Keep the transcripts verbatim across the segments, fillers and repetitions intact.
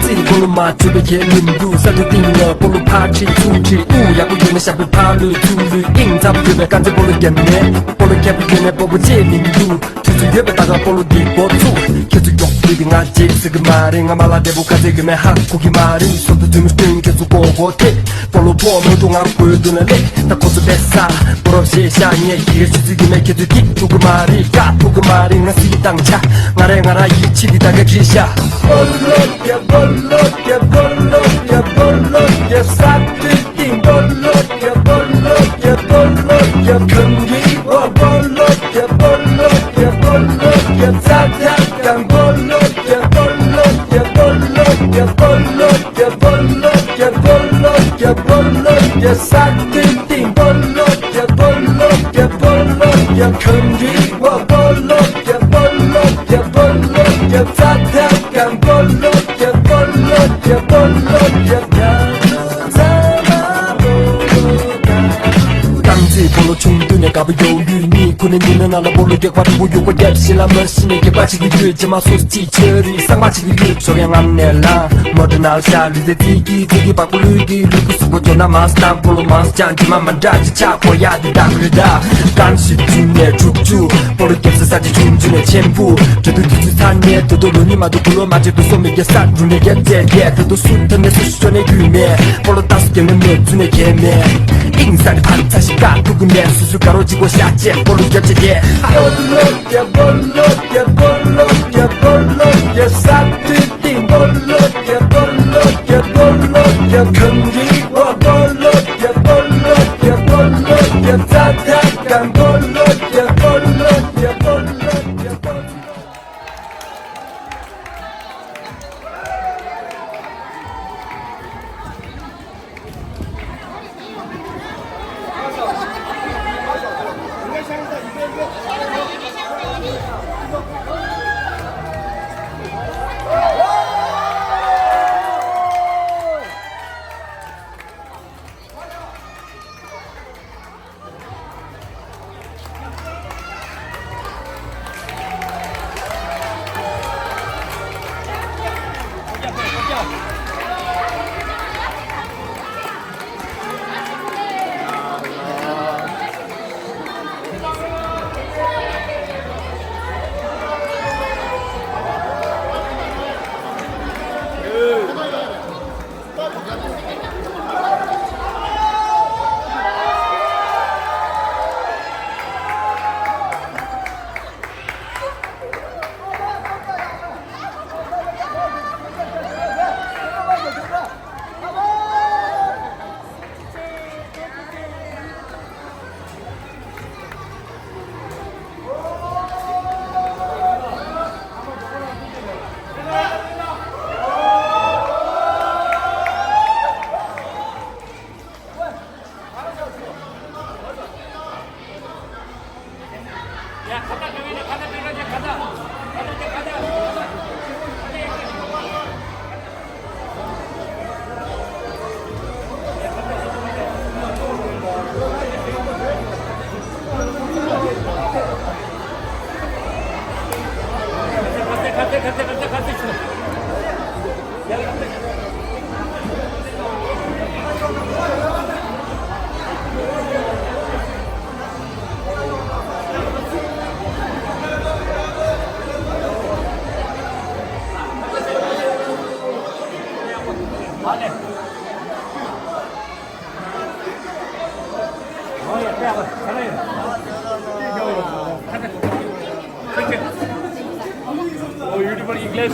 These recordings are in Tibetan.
རྩིས་སྤོ་ལོ་མ་བྱུག་པའི་ཁས་ལེན་འདུག་ས་འདུལ་སྟེང་ནས་སྤོ་ལོ་ཕར་ཁྲིད་ཚུར་ཁྲིད། དབུགས་ཡག་པོ་ཡོད་ན་ཞག་པའི་ཕར་ལུས་ཚུར་ལུས། དབྱིངས་ཚ་པོ་ཡོད་ན་དཀར་རྩེ་སྤོ་ལོ་རྒྱབ་ནས། སྤོ་ལོ་མཁས་པོ་ཡོད་ན་སྤོ་བོ་བྱེད་མི་འདུག་དུས་ཚོད་ཡོད་པའི་ད་ག་སྤོ་ལོ་འདི་འགོ་ཚུགས། ཁྱེད་ཚོ་མགྱོགས་པོ་དེ་ང་བརྗེད་ཟེར་གི་མ་རེད། ང་མ་ལ་བདེ་པོ་ཁ་ཚེ་གི་མེད་ཧ་གོ་གི་མ་རེད། སོ་ཏོ་དུས་མི་སྟོན་ཁྱེད་ཚོ་གོ་གོ་ཐེ། སྤོ་ལོ་ཕོག་མི་འདུག་ང་དགོས་འདུག་ན་ལེ། ད་ཁོ་ཚོ་བས་ས་སྤོ་རོ་ཞེས་ཤ་ཉེ་གི་རེ་ཆུ་ཚིག་གི་མེད། ཁྱེད་ཚོ་སྐྱིད་ཐུབ་གི་མ་རེད། དགའ་ཐུབ་གི་མ་རེད། ང་སི་ཡི་དང་ཆ་ང་རེ་ང་ར་ཡིད་ཆེས་འདི་ད་ག་ཁྲིད་ཤ། སྤོ་ལོ་རྒྱབ་སྤོ་ལོ་རྒྱབ་སྤོ་ལོ་རྒྱབ་སྤོ་ལོ་རྒྱབ་ས་ཏི་ཏི་སྤོ་ལོ་རྒྱབ་སྤོ་ལོ་རྒྱབ་སྤོ་ལོ་རྒྱབ་གངས་རི་འོག་སྤོ་ལོ་རྒྱབ་སྤོ་ལོ་རྒྱབ་སྤོ་ལོ་རྒྱབ་ས་ཐག་གང་སྤོ་ལོ་རྒྱབ་སྤོ་ལོ་རྒྱབ་སྤོ་ལོ་རྒྱབ་སྤོ་ལོ་རྒྱབ་སྤོ་ལོ་རྒྱབ་སྤོ་ལོ་རྒྱབ་ས་ཏིང་ཏིང་སྤོ་ལོ་རྒྱབ་སྤོ་ལོ་རྒྱབ་སྤོ་ལོ་རྒྱབ་གངས་རི་འོག་སྤོ་ལོ་རྒྱབ་སྤོ་ལོ་རྒྱབ་སྤོ་ལོ་རྒྱབ་ས་ཐག་གང་སྤོ་ལོ་རྒྱབ་སྤོ་ལོ་རྒྱབ་སྤོ་ལོ་རྒྱབ། རྐང་རྩེད་སྤོ་ལོ་ཆུང་དུས་ནས་དགའ་པོ་ཡོད་ཡུལ་གཉིས་ཁུ་ནས་འདི་ནས་ནང་ལ་སྤོ་ལོ་རྒྱག་པ་དྲུག་པོ་ཡོད་པ་རྒྱབ་ཤི་ལ་མ་ཤི་ནས་རྒྱག་པ་ཅིག་གི་ཡོད་ཇི་མ་སོ་སི་ཅི་ཆོས་རིག་གསང་བ་ཅིག་གི་ཡོད་ཤོག་ཡང་ངམ་ནས་ལ་མོ་ཏྲ་ནལ་ཤ་ལུས་རྩལ་རྩིས་ཀྱི་རྩིས་ཀྱི་པགས་པོ་ལུས་ཀྱི་ལུས་ཀྱི་སུག་པོ་ཇོ་ན་མ་སི་ཏང་སྤོ་ལོ་མ་སི་ཅང་ཇི་མ་མ་འདྲ་ཅི་ཆ་ཁོ་ཡ་དི་དག་རི་ད་རྐང་ཞིག་བྱུང་ནས་དྲུག་ཅུ་སྤོ་ལོ་རྒྱབ་ས་ས་ཅི་ཆུང་ཆུང་ནས་ཆེན་པོ་དྲི་དུ་དུ་ཚུ་ཚ་ནས་དུ་དུ་ལོ་ཉི་མ་དུ་གུ་ལོ་མ་ཅི་དུ་སོ་མི་རྒྱ་ས་འབྲུ་ནས་རྒྱ་རྒྱ་རྒྱ་དུ་དུ་སུ་ཐ་ནས་སུ་ཤི་ཅོ་ནས་རྒྱུས་མེད་སྤོ་ལོ་ཏ་སུ་རྒྱབ་ནས་མེད་ཚུ་ནས་རྒྱལ་མེད། ཨིང་ས་ནི་ཕ་ཚ་ཞིག་དཀའ་ཐུག་གི་མེད་སུ་སུ་དགའ་རོགས་གཅིག་པོ་ཤ་བཅད་སྤོ་ལོ་རྒྱབ་བྱེད་རྒྱལ། སྤོ་ལོ་རྒྱབ་སྤོ་ལོ་རྒྱབ་སྤོ་ལོ་རྒྱབ་སྤོ་ལོ་རྒྱབ་ས་ཏི་ཏི་སྤོ་ལོ་རྒྱབ་སྤོ་ལོ་རྒྱབ་སྤོ་ལོ་རྒྱབ་གངས་རི་འོག་སྤོ་ལོ་རྒྱབ་སྤོ་ལོ་རྒྱབ་སྤོ་ལོ་རྒྱབ་ས་ཐག་གང་སྤོ་ལོ་རྒྱབ་སྤོ་ལོ་རྒྱབ་སྤོ་ལོ་རྒྱབ་སྤོ་ལོ། Oh, beautiful English.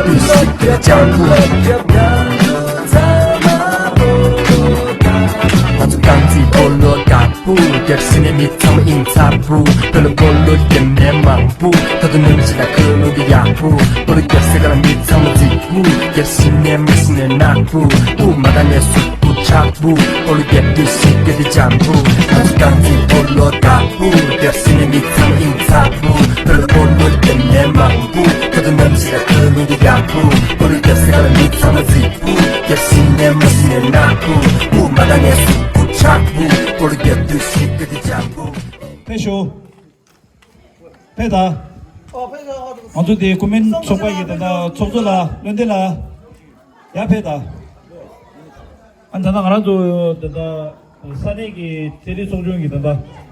ཨུ་ཤི་ཀི་ལ་ལྕང་བུ། ང་ཚོ་རྐང་རྩེད་སྤོ་ལོ་དཀར་པོ། རྒྱབ་ཕྱི་ནས་མི་ཚང་མ་ཨིན་ཚ་པོ། བོད་ལ་སྤོ་ལོ་རྒྱབ་མཁན་མང་པོ། ད་དུང་ནམ་ཞིག་ལ་ཁ་ལོ་འདི་ཡག་པོ། སྤོ་ལོ་རྒྱབ་སའི་ཁ་ལ་མི་ཚང་མ་རྫིག་པོ། རྒྱབ་ཕྱི་ནས་མ་ཤི་ནས་ནག་པོ། དབུ་མ་དང་ནས་གཟུགས་པོ་ཆག་པོ། སྤོ་ལོ་རྒྱབ་དུས་ཤིག་གི་དེ་ལྕང་པོ། ང་ཚོ་རྐང་རྩེད་སྤོ་ལོ་དཀར་པོ། རྒྱབ་ཕྱི་ནས་མི་ཚང་མ་ཨིན་ཚ་པོ། བོད་ལ་སྤོ་ལོ་རྒྱབ་མཁན་མང་པོ། ད་དུང་ནམ་ཞིག་ལ་ཁ་ལོ་འདི་ཡག་པོ། སྤོ་ལོ་རྒྱབ་སའི་ཁ་ལ་མི་ཚང་མ་རྫིག་པོ། རྒྱབ་ཕྱི་ནས་མ་ཤི་ནས་ནག་པོ། དབུ་མ་དང་ནས་གཟུགས་པོ་ཆག་པོ། སྤོ་ལོ་རྒྱབ་དུས་ཤིག་གི་དེ་ལྕང་པོ། ཕེབས་ཤོག་ཕེབས་དང་། ཨོ་ཕེབས་ཤོག་ཨོ། ང་ཚོ་དེ་ཀུན་སྨོན་ཚོགས་པ་ཡི་ད་ལྟ་ཚོགས་གཙོ་ལགས། བློན་ལྡན་ལགས། ཡར་ཕེབས་དང་། ཨ་ད་ལྟ་ང་རང་ཚོ་ད་ལྟ་ས་གནས་ཀྱི་རྩེད་རིགས་ཚོགས་ཆུང་གི་ད་ལྟ་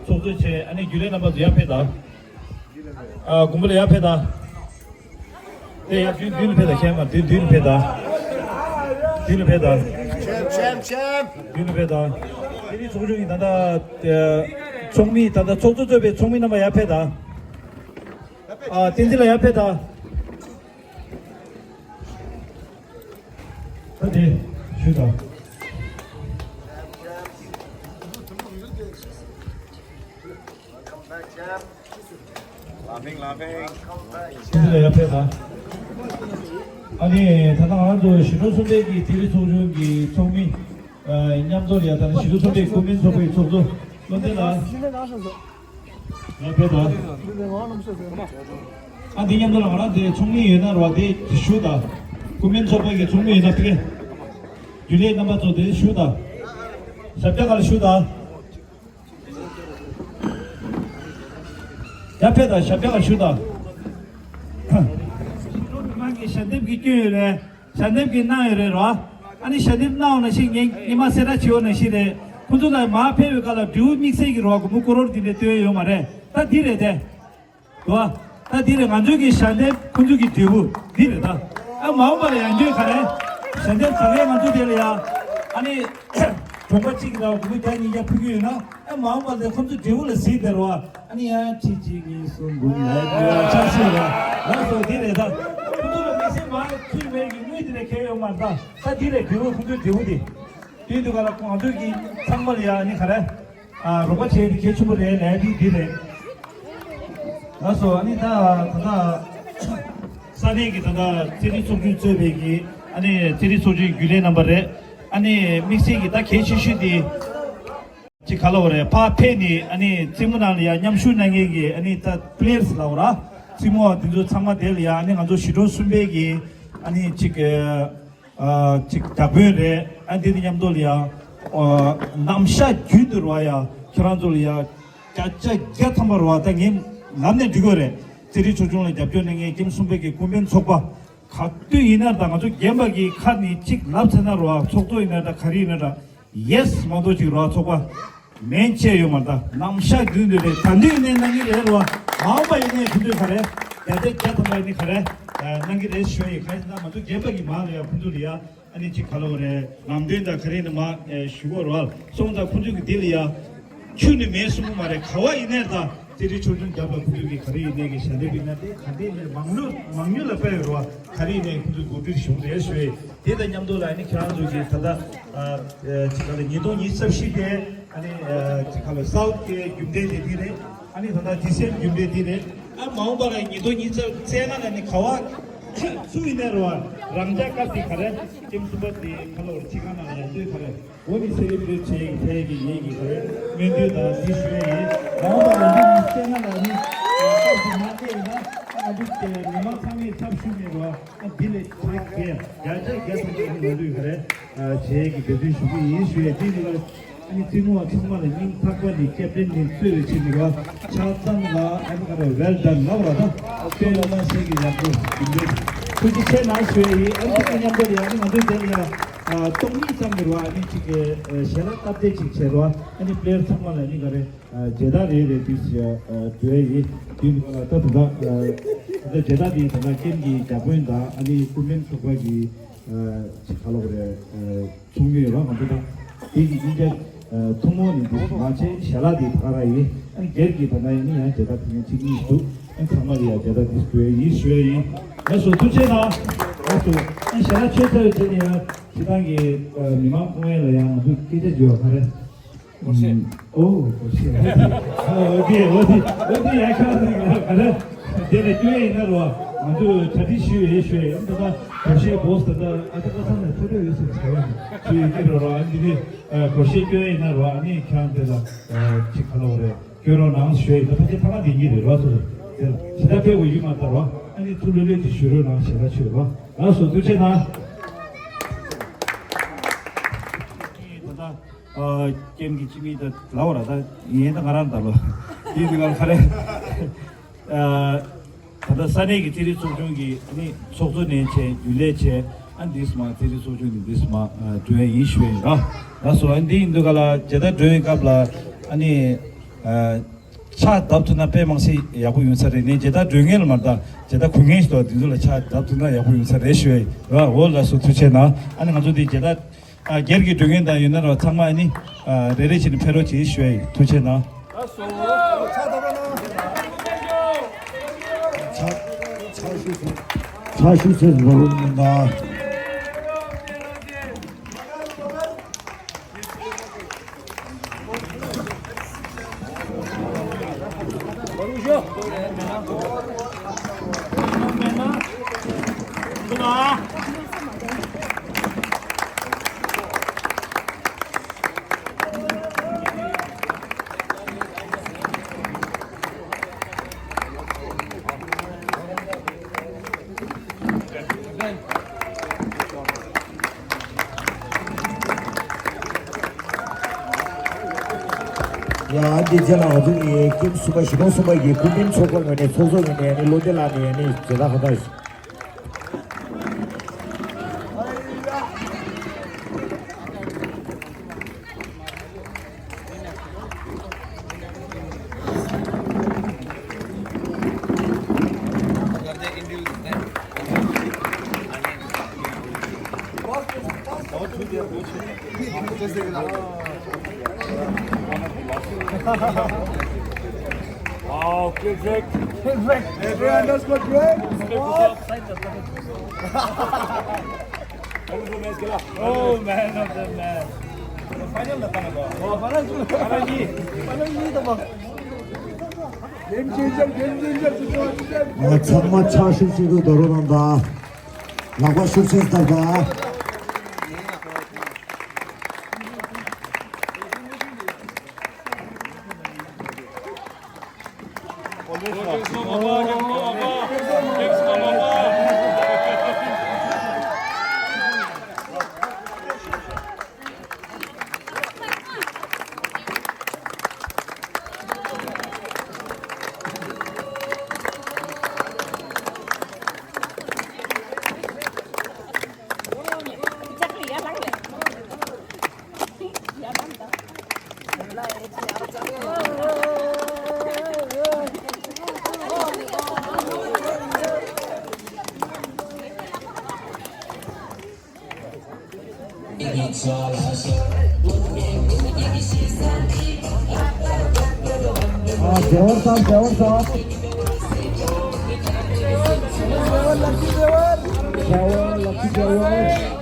ཚོགས་གཙོ་བྱས། ཨ་ནི་རྒྱུན་ལས་རྣམ་པ་ཚོ་ཡར་ཕེབས་དང་། ཨ་མགོན་པོ་ལགས་ཡར་ཕེབས་དང་། དེ་ཡར་མདུན་མདུན་ལ་ཕེབས་དང་། མཁྱེན་མ་མདུན་མདུན་ལ་ཕེབས་དང་། མདུན་ལ་ཕེབས་དང་། མཁྱེན་མཁྱེན་མཁྱེན། མདུན་ལ་ཕེབས་དང་། རྩེད་རིགས་ཚོགས་ཆུང་གི་ད་ལྟ་ཚོགས་མི། ད་ལྟ་ཚོགས་གཙོ་གཙོས་པའི་ཚོགས་མི་རྣམ་པ་ཡར་ཕེབས་དང་། ཨ་བསྟན་འཛིན་ལགས་ཡར་ཕེབས་དང་། ད་དེ་ཞུས་དང་། བསྟན་འཛིན་ལགས་ཡར་ཕེབས་དང་། ཨ་ནི་ད་ལྟ་ང་ཚོ་ཞི་ཁྲོ་གསུམ་པའི་གི་རྩེད་རིགས་ཚོགས་ཆུང་གི་ཚོགས་མི། ཨ་མཉམ་ཚོགས་ཡ། ད་ནི་ཞི་ཁྲོ་གསུམ་པའི་ཀུན་སྨོན་ཚོགས་པའི་ཚོགས་གཙོ་བློན་ལྡན་ལགས། ཡར་ཕེབས་དང་། ཨ་འདི་མཉམ་དུ་ལ་ང་རང་དེ་ཚོགས་མི་ཡོད་ན་ར་བ་དེ་ཞུ་དང་། ཀུན་སྨོན་ཚོགས་པ་གི་ཚོགས་མི་ཡོད་ན་ཕི་ཀེ་རྒྱུན་ལས་རྣམ་པ་ཚོ་དེ་ཞུ་དང་། ཞབས་བཀྱག་ག་ལ་ཞུ་དང་། ཡར་ཕེབས་དང་། ཞབས་བཀྱག་ག་ལ་ཞུ་དང་། མི་མང་གི་ཞལ་འདེབས་ཀྱི་སྐྱོན་ཡོད་རེད། ཞལ་འདེབས་ཀྱི་གནང་ཡོད་རེད་རོ། ཨ་ནི་ཞལ་འདེབས་གནང་བ་ནང་བཞིན་ངས་ཉི་མ་གསལ་བསྒྲགས་བྱེད་འོ་ནང་བཞིན་རེད། ཁོང་ཚོ་ལ་མར་ཕེབས་པའི་སྐབས་ལ་འབྲས་བུ་དམིགས་བསལ་གྱི་རོ་སྒོར་མོ་སྐོར་རོར་འདི་འདྲ་སྟོན་ཡོད་མ་རེད། ད་འདི་རེད་དེ། རོ། ད་འདི་རེད། ང་ཚོའི་གི་ཞལ་འདེབས། ཁོང་ཚོའི་གི་འབྲས་བུ་འདི་རེད་ད། ཨ་མ་འོངས་པ་ལ་ཡང་བསྐྱོན་ག་རེ། ཞལ་འདེབས་ད་རེས་ང་ཚོ་དེ་ལ་ཡ། ཨ་ནི་གྲོང་པ་གཅིག་གི་ལ་སྒོར་མོ་བརྒྱ་ཉིས་བརྒྱ་ཕུལ་གྱི་ཡོད་ན། ཨ་མ་འོངས་པ་ལ་ཁོང་ཚོ་འབྲས་བུ་ལ་གཟིགས་བསྡད་རོ། ཨ་ནི་ཡང་གཅིག་གཅིག་གཉིས་གསུམ་དགུ་ལྔ་དགུ་ཡང་ཆགས་སྲིད་ར། ལགས་སོ། དེ་རེད་ད། ཁོང་ཚོ་ལ་དམིགས་བསལ་མར་ཕུལ་བའི་གི་དངུལ་དེ་ལས་ཁེལ་ཡོད་མ་རེད་ད། ད་དེ་རེད། འབྲས་བུ། ཁོང་ཚོའི་འབྲས་བུ་དེ། དེ་དུས་ག་ལ་ང་ཚོའི་གི་ཚང་མ་ལ་ཡ་ཨ་ནི་ག་རེ། ཨ་རོགས་པ་བྱས་ཏེ་གལ་ཆེན་པོ་རེད་ལབ་དེ་འདི་རེད། ལགས་སོ། ཨ་ནི་ད་ད་ལྟ་ས་གནས་ཀྱི་ད་ལྟ་རྩེད་རིགས་ཚོགས་ཆུང་གཙོས་པའི་གི་ཨ་ནི་རྩེད་རིགས་ཚོགས་ཆུང་རྒྱུན་ལས་རྣམ་པ་རེད། ཨ་ནི་དམིགས་བསལ་གྱི་ད་གལ་ཆེ་ཤོས་དེ་ཅིག་ག་ལབ་དགོས་རེད། ཕར་ཕེབས་ནས་ཨ་ནི་རྩེད་མོ་ནང་ལ་ཡ་མཉམ་ཞུགས་གནང་མཁན་གྱི་ཨ་ནི་ད་པི་ལེ་ཡར་སི་ལབ་དགོས་རེད། རྩེད་མོ་བ་དེ་ཚོ་ཚང་མ་དེ་ལ་ཡ་ཨ་ནི་ང་ཚོ་གཞིས་གྲོང་གསུམ་པའི་གི་ཨ་ནི་ཅིག་ཨ་ཅིག་བདག་དཔོན་རེད། ཨ་འདི་དང་མཉམ་དུ་ལ་ཡ་ཨ་ནམ་ཞག་རྒྱུན་དུ་རེད་བ་ཡ་ཁྱེད་རང་ཚོ་ལ་ཡ་བརྒྱ་ཆ་བརྒྱ་ཐམ་པ་རེད་བ། ད་ངས་ལབ་ནས་འགྲིག་གི་རེད། རྩེད་རིགས་ཚོགས་ཆུང་ལ་རྒྱབ་སྐྱོར་གནང་མཁན་ཀེམ་གསུམ་པའི་གི་ཀུན་ཕན་ཚོགས་པ། ག་དུས་ཡིན་ན་ད་ང་ཚོ་རྒན་པ་གི་ཁ་ནས་གཅིག་ལབ་ཚར་ན་རོ། ཚོགས་གཙོ་ཡིན་ན་ད་ག་རེ་ཡིན་ན་ད་ཡེ་སི་མ་གཏོགས་ཅིག་རོ། ཚོགས་པ་མེད་ཅེས་ཡོད་མ་རེད། ད་ནམ་ཞག་རྒྱུན་དུ་རེད། ད་འདི་ཡིན་ནའི་གནང་གི་རེད་རོ། མ་འོངས་པ་ཡིན་ནའི་ཁོང་ཚོས་ག་རེ་བརྒྱ་ཆ་བརྒྱ་ཐམ་པ་ཡིན་ནའི་ག་རེ་གནང་གི་རེད་ཞུ་ཡ་ཡིན། ག་རེ་ཟེར་ན་ང་ཚོ་རྒན་པ་གི་མ་ལ་ཡ་ཁོང་ཚོ་ལ་ཡ་ཨ་ནི་གཅིག་ག་ལབ་དགོས་རེད། ལམ་སྟོན་དང་ག་རེ་ནི་མ་ཞུ་གི་རོ། སོང་ཙང་ཁོང་ཚོ་གི་འདི་ལ་ཡ་ཁྱོན་ནས་མེད་གསུང་གི་མ་རེད། ག་བ་ཡིན་ནའི་ད་རྩེད་རིགས་ཚོགས་ཆུང་རྒྱབ་ལ་ཁོང་ཚོ་གི་ག་རེ་ཡིན་ནའི་གི་ཞལ་འདེབས་ཡིན་ན་དེ་ག་འདྲས་ནས་མང་ཉུང་མང་ཉུང་ལ་དཔེ་ཡོད་རོ། ག་རེ་ཡིན་ནའི་ཁོང་ཚོ་གོ་སྒྲིག་ཞུ་རེད་ཞུ་ཡས། དེ་དང་མཉམ་དུ་ལ་ཨ་ནི་ཁྱེད་རང་ཚོ་གི་ད་ལྟ་ཨ་ཅིག་ག་ལ་ཉིས་སྟོང་ཉི་ཤུ་རྩ་བཞི་དེ་ཨ་ནི་ཨ་ཅིག་ག་ལ་སའུ་ཐི་གི་རྒྱུན་ལྡན་དེ་དེ་རེད། ཨ་ནི་ད་ལྟ་ཌི་སེམ་རྒྱུན་ལྡན་དེ་རེད། ཨ་མ་འོངས་པ་ལ་ཉིས་སྟོང་ཉི་ཤུ་རྩ་ལྔ་ལ་ནི་ག་བ་སུ་ཡིན་ནའི་རོ། རང་འཇགས་སྐབས་དེ་ག་རེ་ཀེམ་གསུམ་པ་དེ་ག་ལ་བར་ཕྱི་ཁ་ནང་ལ་ཡང་ལྟོས་ག་རེ། འོ་ནི་སེ་ལེབ་རེཊ་བྱེད་ཡིན་ཐལ་གྱི་ཡིན་གྱི་ག་རེ་སྨོན་འདུན་དང་འདི་ཞུ་ཡ་ཡིན། མ་འོངས་པ་ལ་འདི་ཉིས་སྟོང་ལྔ་ལ་ནི་སྐབས་སུ་མ་བསྡད་ཡིན་ན་ང་ཚོ་མི་མང་ཚང་མས་ཚབ་ཞུས་ནས་རོ། ཨ་འདི་ལས་ཁྱེད་རྒན་བརྒྱ་ཆ་བརྒྱ་ཐམ་པ་ནི་ང་ཚོས་ག་རེ་བྱེད་ཀྱི་འབད་བརྩོན་ཞུ་གི་ཡིན་ཞུ་ཡ་འདི་ནི་ལ། ཨ་ནི་རྩེད་མོ་བ་ཚང་མ་ལ་སྙིང་ཐག་པ་ནས་ཀེབ་ཏན་ནས་གཙོས་པའི་ཆེད་ནས་རོ། ཕྱག་འཚལ་ལ་ཨ་ནི་ག་རེ་ཝེལ་ཌན་ལབ་ར་ད་དཔེ་ལ་མ་ཤེས་ཀྱི་ཡག་པོ་ཡིན་པས་ཐུགས་རྗེ་ཆེ་གནང་ཞུ་ཡ་ཡིན། ཨ་ནི་དེ་མཉམ་དུ་ལ་ཡ་ཨ་ནི་ང་ཚོའི་དེ་ལ་ཡ་སྟོང་ཉིད་ཙམ་གྱི་རོ། ཨ་ནི་ཅིག་གི་ཞལ་ལག་སྟབས་བདེ་ཅིག་བྱེད་རོ། ཨ་ནི་པི་ལེ་ཡར་ཚང་མ་ལ་ཨ་ནི་ག་རེ་མཇལ་དར་རེ་རེ་དུས་སུ་འབྲི་ཡ་ཡིན། དུས་ནི་ད་ད་ད་ད་མཇལ་དར་དེ་ད་ལྟ་ཀེམ་གྱི་བདག་དཔོན་དང་ཨ་ནི་ཀུན་ཕན་ཚོགས་པ་གི་ཅིག་ག་ལབ་དགོས་རེད། ཚོགས་མི་ཡོད་རང་གང་འདྲ་དང་། དེ་གི་སྙིང་རྗེ་ཐུན་མོང་ནས་འདི་མ་བྱས་ཞལ་ལག་དེ་ད་ག་རང་ཡིན། ཨ་ནི་སྒེར་གྱི་ད་ན་ཡིན་ན་ཡང་མཇལ་དར་ཕུལ་མཁན་གཅིག་གཉིས་འདུག་ཨ་ནི་ཚང་མ་ལ་ཡང་མཇལ་དར་དེ་ཞུ་ཡ་ཡིན་ཞུ་ཡ་ཡིན། ལགས་སོ་ཐུགས་རྗེ་ཆེ་གནང་། ལགས་སོ། ཨ་ནི་ཞལ་ལག་མཆོད་ཚར་བའི་རྗེས་ནས་ཡང་སྤྱི་བཏང་གི་མི་མང་ཁོང་ཡན་ལ་ཡང་ང་ཚོ་སྐད་ཆ་བརྗོད་པ་ག་རེ། སྒོར་གཞས། ཨོ་སྒོར་གཞས། འོ་དེ་འོ་དེ་འོ་དེ་ཡ་ཁ་ཟིག་ག་རེ། དེ་ལ་སྐྱོན་ཡིན་ན་རོ། ང་ཚོས་གྲ་སྒྲིག་ཞུས་ཡོད་ཞུས་ཡོད། ད་ལྟ་སྒོར་གཞས་སྒོར་ད་ལྟ་ཨ་ཏི་ཀ་ཚང་ནས་ཐོ་ཐོ་ཡོད་ཟེར་བྱ་བ་ཞུས་ཡོད་ཀྱི་རོ་རོ། ཨ་འདི་ནི་སྒོར་གཞས་སྐྱོན་ཡིན་ན་རོ། ཨ་ནི་ཁྱེད་རང་དེ་ལ་ཅིག་ག་ལབ་དགོས་རེད། སྐྱོན་རོགས་གནང་ཞུས་ཡོད། ད་ཕལ་ཆེར་ཐ་མ་དེ་གཉིས་རེད་རོ། སོ་སོ་དེ་ལ་ཇི་ལྟར་ཕེབས་དགོས་ཡོད་མ་ལྟ་རོ། ཨ་ནི་ཐུགས་ལྷོད་ལྷོད་ཅིག་ཞུ་རོགས་གནང་ཞེས་ལ་ཞུས་རོ། ལགས་སོ་ཐུགས་རྗེ་ཆེ་གནང་། ད་ལྟ། ཨ་ཀེམ་གྱི་སྤྱི་མི་ད་ལབ་ར་ད་ཡིན་ད་ང་རང་ད་ལོ་ཡིན་དུས་ག་ལ་ཁ་རེ། ཨ་ད་ལྟ་ས་གནས་ཀྱི་རྩེད་རིགས་ཚོགས་ཆུང་གི་ཨ་ནི་ཚོགས་གཙོ་ནས་བྱས་རྒྱུན་ལས་བྱས། ཨ་འདིས་མ་རྩེད་རིགས་ཚོགས་ཆུང་གི་འདིས་མ་སྒྲོན་ཡིན་ཞུ་ཡིན་ར། ལགས་སོ། ཨ་འདི་ཡིན་དུས་ག་ལ་མཇལ་དར་སྒྲོན་སྐབས་ལ་ཨ་ནི་ཕྱག་བརྡབ་ཐུབ་ན་དཔེ་མང་སེ་ཡག་པོ་ཡོང་ས་རེད། ནས་མཇལ་དར་སྒྲོན་མཁན་ལ་མ་ད་མཇལ་དར་གོན་མཁན་ཞིག་ཏོ་འདི་ཚོ་ལ་ཕྱག་བརྡབ་ཐུབ་ན་ཡག་པོ་ཡོང་ས་རེད་ཞུ་ཡིན་ར། འོ་ལགས་སོ་ཐུགས་རྗེ་ཆེ་གནང་། ཨ་ནི་ང་ཚོ་འདི་མཇལ་དར། ཨ་སྒེར་གྱི་སྒྲོན་མཁན་དང་ཡོད་ན་རོ་ཚང་མ་ཨ་ནི་ཨ་རེ་རེ་བྱས་ནས་ཕེབས་རོགས་བྱེད་ཞུ་ཡ་ཡིན། ཐུགས་རྗེ་གནང་། ཕྱག་ཕྱིད་ཚེ་ཕྱག་ཕྱིད་ཚེ་འགྲོ་རུང་མི་འདའ། ཡ་འདི་རྗེས་ལ་ང་ཚོ་གི་ཀེམ་གསུམ་པ་གཞིས་གྲོང་གསུམ་པ་གི་ཀུན་མཁྱེན་ཚོགས་པ་ངོས་ནས་ཚོགས་གཙོ་ངོས་ནས་ནི་བློ་བདེ་ལགས་ནས་ནི་མཇལ་དར་ཧ་ད། Wow, perfect. Perfect. Everyone, let's go, great. Oh, man of the man. Final da pana ko. Oh, final. Final ni. Final ni da ba. Game changer, game changer, game changer. ཚང་མ་ཕྱག་ཤུགས་ཆེ་རུ་འགྲོ་རོགས་གནང་དང་། ལག་པ་ཤུགས་ཆེ་བརྡབ་དང་། ཨ། ཌའི་ཝར་སར། ཌའི་ཝར་སར། ཌའི་ཝར། ལགས་སོ། ཌའི་ཝར།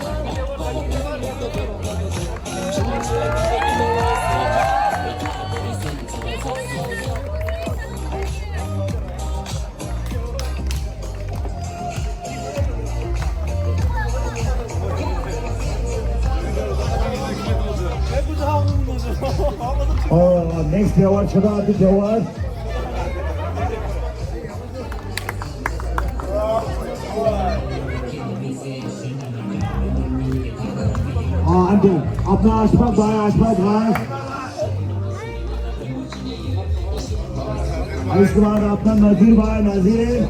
ཨོ། ནེགསི་ཌའི་ཝར། ཆོས་སྒང་ཨ་ཏི་ཌའི་ཝར། हाँ, अंकल, अपना आशीर्वाद भाई, आशीर्वाद भाई। इसके बाद अपना नजीर भाई, नजीर।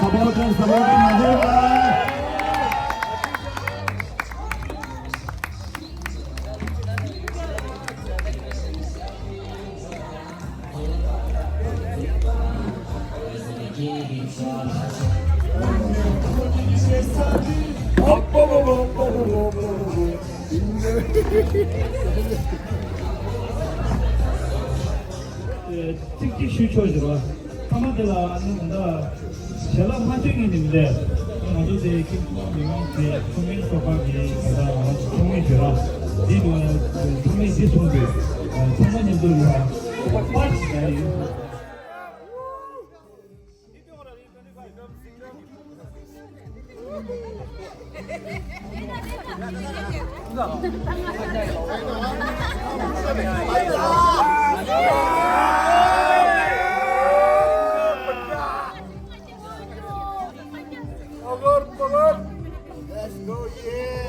सपोर्टर, सपोर्टर, नजीर भाई। གཅིག་གཅིག་ཞུ་ཆོག་ཟེར་བ། ཐ་མ་དེ་ལ་ཨ་ནི་ད་ལྟ་ཞལ་ལག་མ་སྤྲད་མཁན་དེ་མི་འདུག་ང་ཚོ་དེ་ཁྱིམ་ཚང་མི་མང་དེ་ཚོགས་མིའི་ཚོགས་པ་གི་ད་ལྟ་ང་ཚོ་ཚོགས་མི་བྱོས་ར། འདི་ནང་ཚང་མས་འདི་གསུངས་དགོས། ཚང་མ་མཉམ་དུ་ཡོད་ར། པར་ཞིག་ད་ཡིན། Let's go, yeah!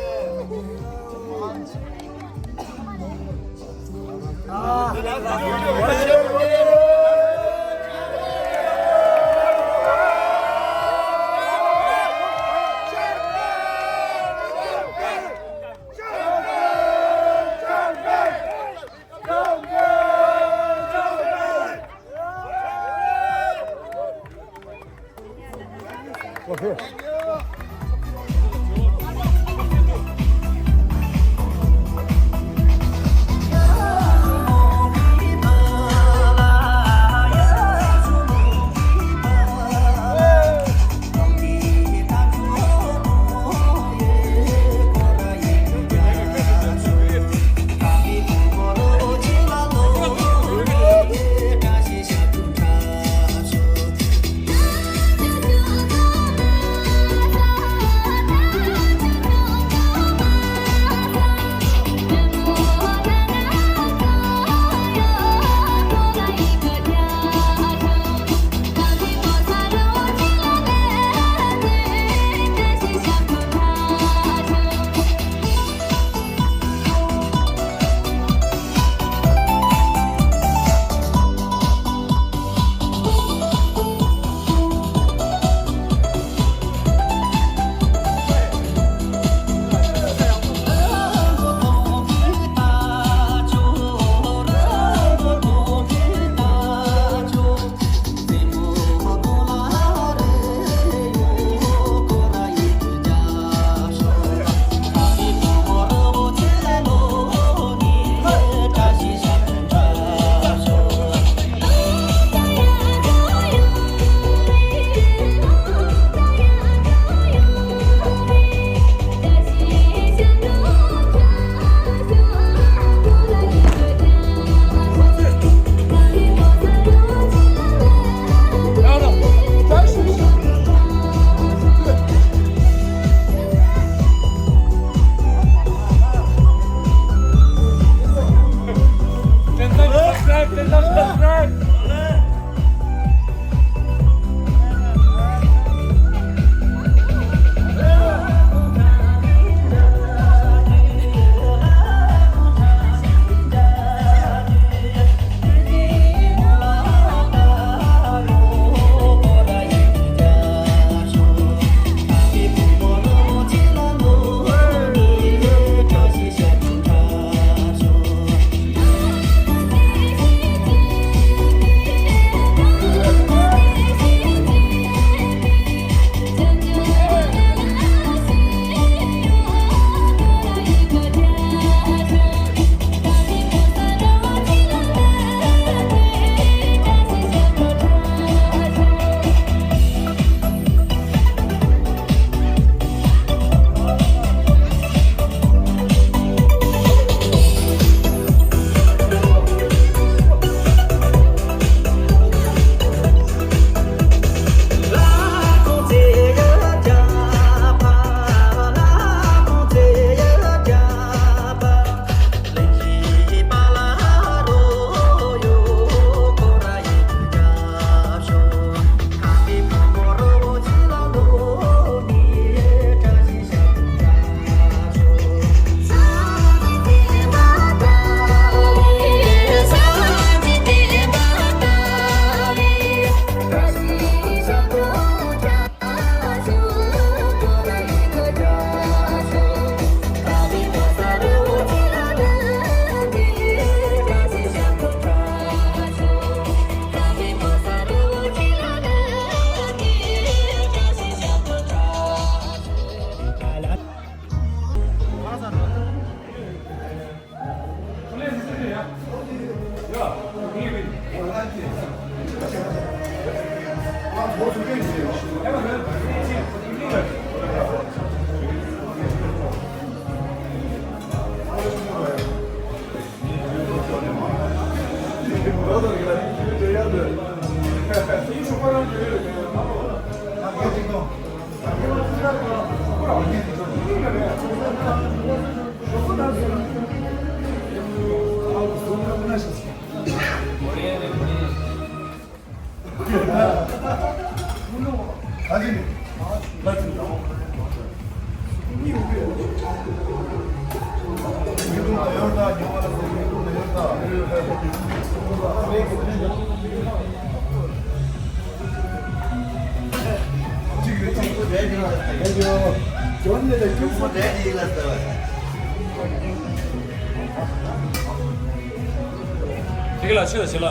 དེ་ག་ལ་ཆེ་ལ་ཆེ་ལ།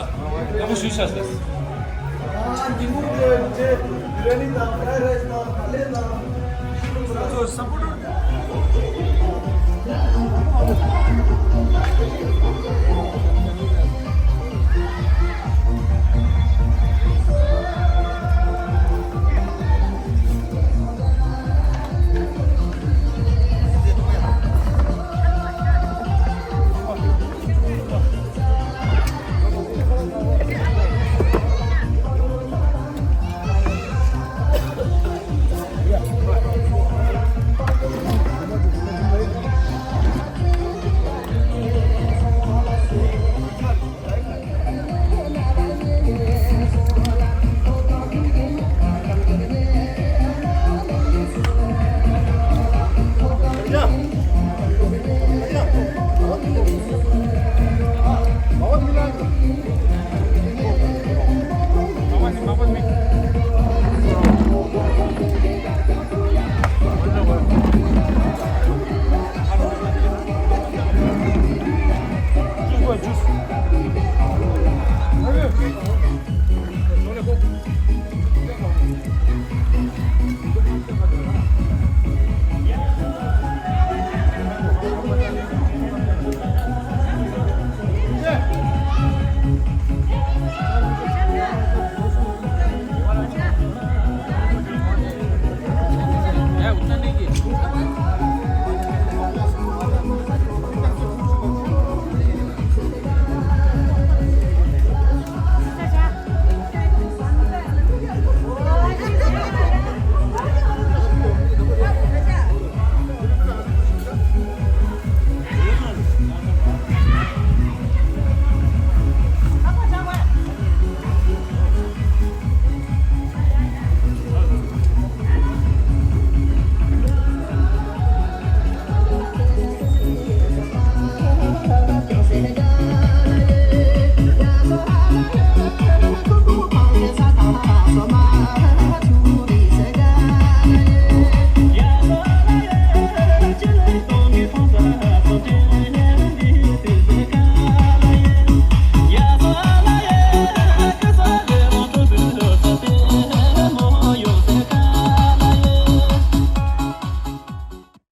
སྐམ་པོ་ཞུ་ཤ་ཟེར།